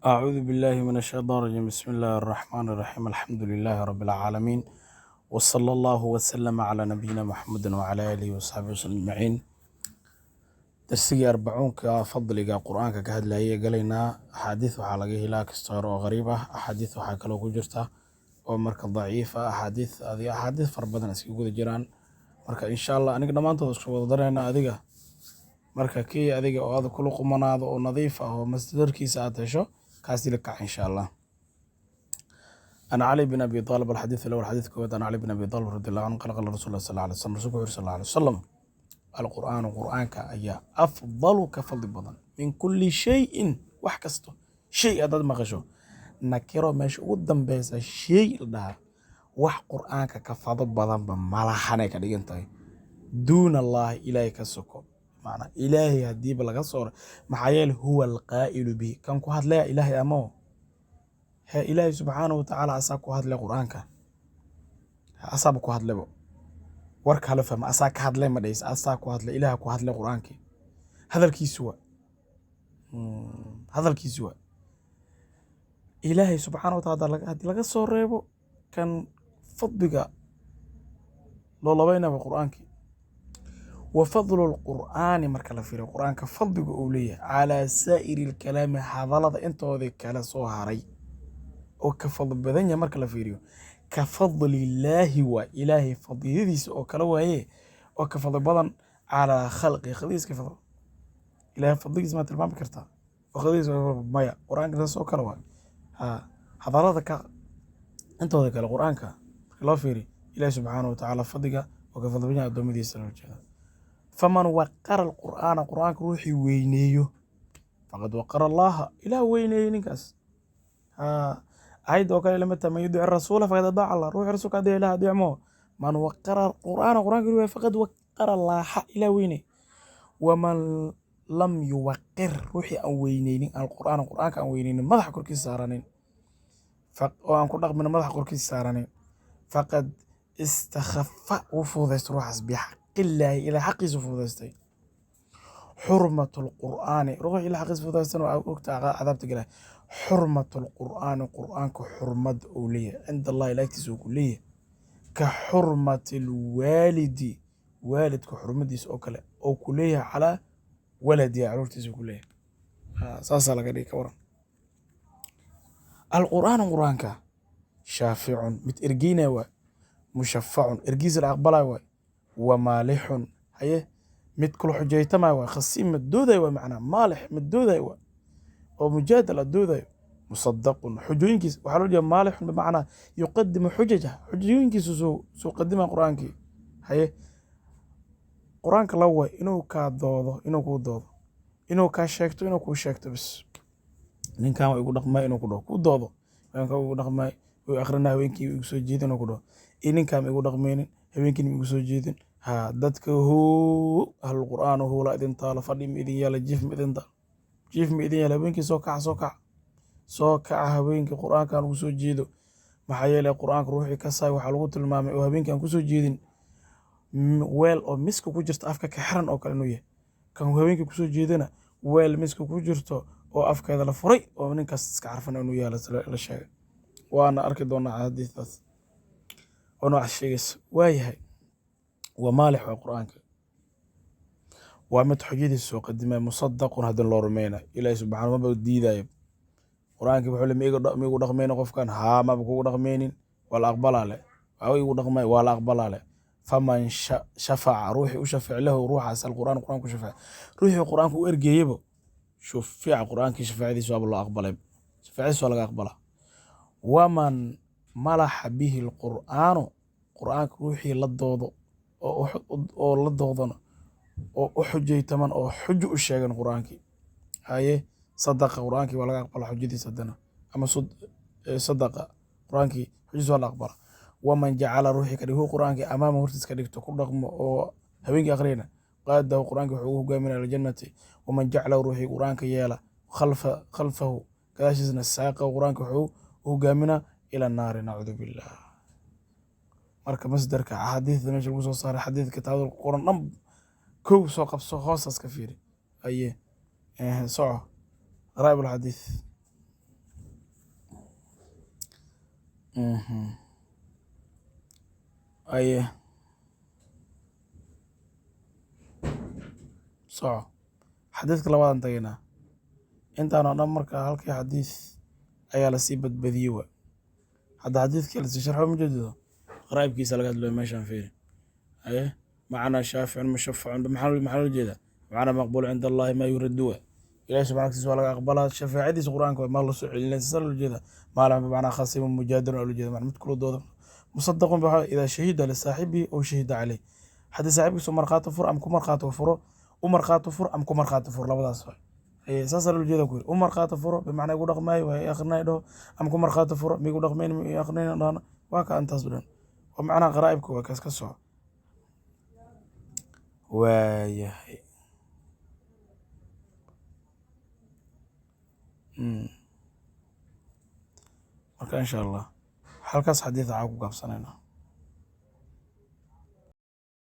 أعوذ بالله من الشيطان الرجيم. بسم الله الرحمن الرحيم. الحمد لله رب العالمين، وصلى الله وسلم على نبينا محمد وعلى آله وصحبه وسلم أجمعين. Darsigii arbacuunka fadliga Qur-aanka ka hadlayay galaynaa. Axaadiis waxaa laga helaa kasta hore oo qariib ah. Axaadiis waxaa kaloo ku jirta oo marka daciif ah, axaadiis adiga axaadiis fara badan iskaga guda jiraan. Marka insha Allah aniga dhammaantood isku wada darayna. Adiga marka kii adiga oo aad kula qumanaado oo nadiif ah oo masdarkiisa aad hesho, kaasi la kac insha Allah. عن علي بن أبي طالب، الحديث الأول، حديث كويت. عن علي بن أبي طالب رضي الله عنه قال: قال رسول الله صلى الله عليه وسلم، رسولك صلى الله عليه وسلم: القرآن قرآنka ayaa أفضل ka fadli badan من كل شيء wax kasto. Shay hadaad maqasho, nakiro meesha ugu dambeysa shay la dhahaa, wax Qur'aanka ka fadlo badanba malahanay ka dhigan tahay. دون الله, Ilaahay ka soko, macnaa Ilaahay hadiiba laga soo, maxaa yeele هو القائل به, kan ku hadlaya Ilaahay amo he. Ilaahay subxaanahu watacaala asaa ku hadlay Qur'aanka, asaaba ku hadlaybo. Warka hala fahma, asaa ka hadlay ma dhehaysa, asaa ku hadlay. Ilaah ku hadlay Qur'aankii, hadalkiisu waa hadalkiisu waa Ilaahay subxaana wataala. Haddii laga soo reebo, kan fadliga loo labaynaba Qur'aankii. وفضل القرآن, marka la fiiriyo Qur'aanka fadliga uu leeyahay, على سائر الكلام, hadallada intoodii kale soo haray oo ka fadli badan yahay, marka la fiiriyo, كفضل الله waa Ilaahay fadliyadiisa oo kale waaye, oo ka fadli badan على خلقه, khalqigiisa ka fadli. Ilaahay fadligiisa ma tilmaami kartaa oo khalqigiisa maya? Qur'aanka saas oo kale waa ha hadallada ka intooda kale. Qur'aanka marka loo fiiriyo, Ilaahay subxaanahu watacaala fadliga oo ka fadli badan yahay addoommadiisa loo jeeda. فمن وقر القرآن, qur'aanka ruuxii weyneeyo, فقد وقر الله, Ilaah weyneeyey ninkaas. Haa, ayadda oo kale lama tahay: من يطع الرسول فقد أطاع الله, ruuxii rasuulka adeeca Ilaah adeecmo. من وقر القرآن, qur'aanka ruuxii, فقد وقر الله, Ilaah weyney. ومن لم يوقر, ruuxii aan weyneynin القرآن, qur'aanka aan weyneynin, madaxa korkiisa saaranin oo aan ku dhaqmin, madaxa korkiisa saaranin, فقد استخف, wuu fududaystay ruuxaas, بحق الله, Ilaah xaqiisa fududaystay. حرمة القرآن, ruuxa Ilaah xaqiisa fududaystana waa ogta cadaabta galaya. حرمة القرآن, qur'aanka xurmada uu leeyahay عند الله, Ilaah agtiisa uu ku leeyahay, كحرمة الوالد, waalidka xurmadiisa oo kale oo ku leeyahay, على ولده, caruurtiisa ku leeyahay. Saasaa laga dhigi. Ka waran? القرآن, qur'aanka, شافع, mid ergeynaya waay, مشفع, ergiisa la aqbalayo waay, ومالح, haye, mid kula xujaytamaya waay, خصيم, mid doodayo waay, macnaa مالح, mid doodayo waay oo mujaadala doodayo, مصدق, xujooyinkiisa waxaa loo jeeda مالح bimacnaa يقدم حججه, xujooyinkiisa soo qadima qur'aankii. Haye, qur'aanka la waay inuu kaa doodo, inuu kuu doodo, inuu kaa sheegto, inuu kuu sheegto bis. Ninkan waa igu dhaqmay inuu ku dhaho, ku doodo, ninkan igu dhaqmay, wuu akrinaa habeenkii, igu soo jeedin inuu ku dhaho, iyo ninkaan ma igu dhaqmaynin, habeenkiina ma igu soo jeedin. Ha dadka hoo ahlul qur'aan howla idin taalo, fadhi ma idin yaala, jiif ma idin taalo, jiif ma idin yaala. Habeenkii soo kaca, soo kaca, soo kaca habeenkii, qur'aankan ugu soo jeedo. Maxaa yeelay qur'aanka ruuxii ka saay waxaa lagu tilmaamay oo habeenkii aan kusoo jeedin weel oo miska ku jirta afka ka xiran oo kale inuu yahay. Kan habeenkii kusoo jeedana weel miska ku jirto oo afkeeda la furay oo ninkaas iska carfan inuu yahay la sheegay. Waana arki doonaa xadiistaas oo noocaas sheegaysa. Waayahay, waa مالح waa qur'aanka, waa mid xujadiisa soo qadimaya, مصدق, haddii loo rumaynayo. Ilaahi subxaana maba diidayo qur'aankii. Wuxuu le: ma igu dhaqmaynin qofkan? Haa, maba kugu dhaqmaynin, waa la aqbalaa le. Waxba igu dhaqmay, waa la aqbalaa le. فمن شفع, ruuxii u shafec, له, ruuxaas, القرآن, qur'aanku shafec, ruuxii qur'aanku u ergeeyebo, شفع, qur'aankii shafaacadiisa waaba loo aqbalay, shafaacadiisa waa laga aqbalaa. ومن ملح به القرآن, qur'aanka ruuxii la doodo oo la doodana oo u xujaytaman oo xujo u sheegan qur'aankii, haye, صدق, qur'aankii waa laga aqbalaa xujadiisa haddana, ama صدق, qur'aankii xujadiisa waa la aqbalaa. ومن جعل, ruuxii ka dhig, هو qur'aankii, أمامه, hortiis ka dhigto, ku dhaqmo oo habeenkii akhriyana, قاده, qur'aankii wuxuu ugu hogaaminaya الجنة. ومن جعله, ruuxii qur'aanka yeela, خلفه, gadaashiisna, ساقه, qur'aanka wuxuu u hogaaminaa إلى النار, نعوذ بالله. Marka masdarka axaadiista meesha lagu soo saaray, xadiidka kitaabada ku qoran dhan kow soo qabso, hoostaas ka fiiri. Aye, soco. غرائب الحديث. Aye, soco xadiidka labaadaan tagaynaa. Intaan oo dhan marka halkii xadiis ayaa lasii badbadiyey wa. Hadda xadiidkii lasii sharxo ma jeedido, qaraa'ibkiisa laga hadlayo meeshaan fiiri. Aye, macnaa shaaficun mushafacun, maxaa loo jeedaa? Macnaa maqbuul cinda Allahi maa yuradu wa, Ilahi subxana agtiisa waa laga aqbalaa shafaacadiisa Qur'aanka waa maa la soo celinaya, saasaa loo jeedaa. Maalan bimacnaa khasiimun mujaadilun aa loo jeeda, macnaa mid kula dooda. Musadaqun waxa idaa shahida lisaaxibihi ow shahida caleyh, haddii saaxiibkiisu markhaati furo ama ku markhaati furo, u markhaati furo ama ku markhaati furo, labadaas waay. Aye, saasaa loo jeeda ku yiri u markhaati furo bimacnaa igu dhaqmaayo waa i akhrinayo dhaho, ama ku markhaati furo miigu dhaqmayn mi i akhrinayn dhahno, waa ka intaas o dhan waa macnaha qaraa'ibka, waa kaas ka soco waayahay. Marka insha Allah halkaas xadiid waxaa ku gaabsanayna.